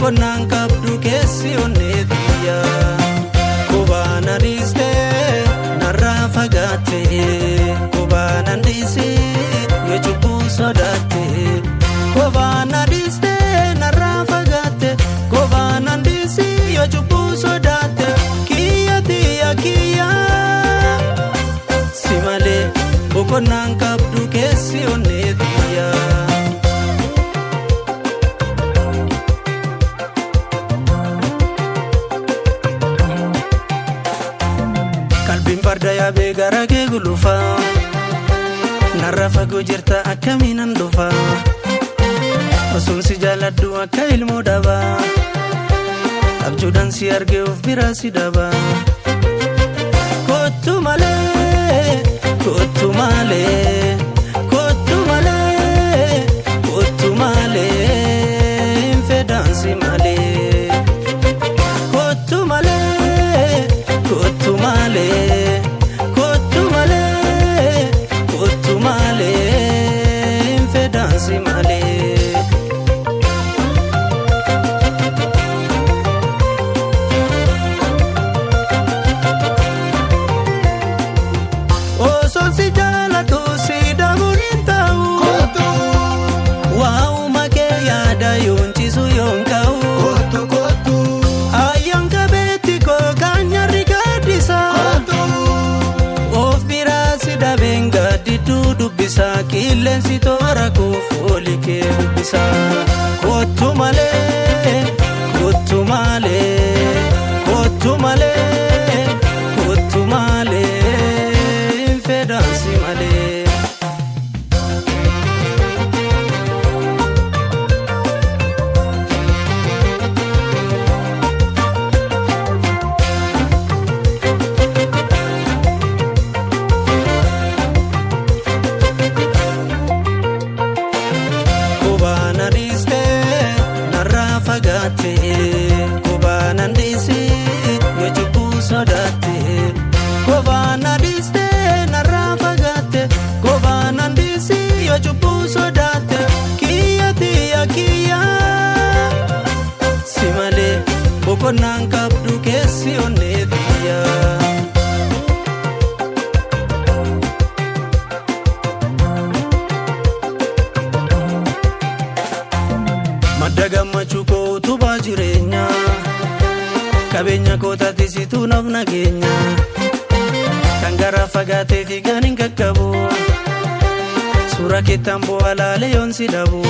Boqonnaan qabdu keessi onnee xiyya. Kubaan adiistee narraa fagaattee kubaan andiisee yoo cubbuu sodaattee kubaan adiistee narraa fagaatte kubaan andiisee yoo cubbuu sodaatte kiyya tiyya kiyya si malee boqonnaan qabdu keessi onnee xiyya. Qalbiin farda yaabee gara kee gulufa narra fagoo jirta akkamiinan dhufa osoon si jaaladhu akka ilmoo dhaba abjuudhaan si argee of biraa si dhaba. Kottu malee kottu malee kottu malee kottu malee hin fedhaan si malee. Kottu malee kottu malee kottu malee kottu malee hin fedhaan si malee. Osoon si jaalatu si dhabuun hin ta'u. Waa'uma kee yaada yoon ciisu yoon ka'u. Ayyaan qabeetti koo kan nyaarri gaaddisa. Of biraa si dhabeen gaaddidduu dubbisa. Qilleensi toora koo foolii kee dubbisa. Kottu malee kottu malee kottu malee kottu malee hin fedhaan si malee. Kubaan adiistee narraa fagaattee kubaan andiisee yoo cubbuu sodaattee kubaan adiistee narraa fagaatte kubaan andiisee yoo cubbuu sodaatte kiyya tiyya kiyya si malee boqonnaan qabdu keessi onnee xiyya. Madda gammachuu koo utubaa jireenyaa qabeenya koo taatisituu naaf nageenya kan garaa fagaatee fi kan hin qaqqabu suura keettaan bu'aa laalee yoon si dhabu.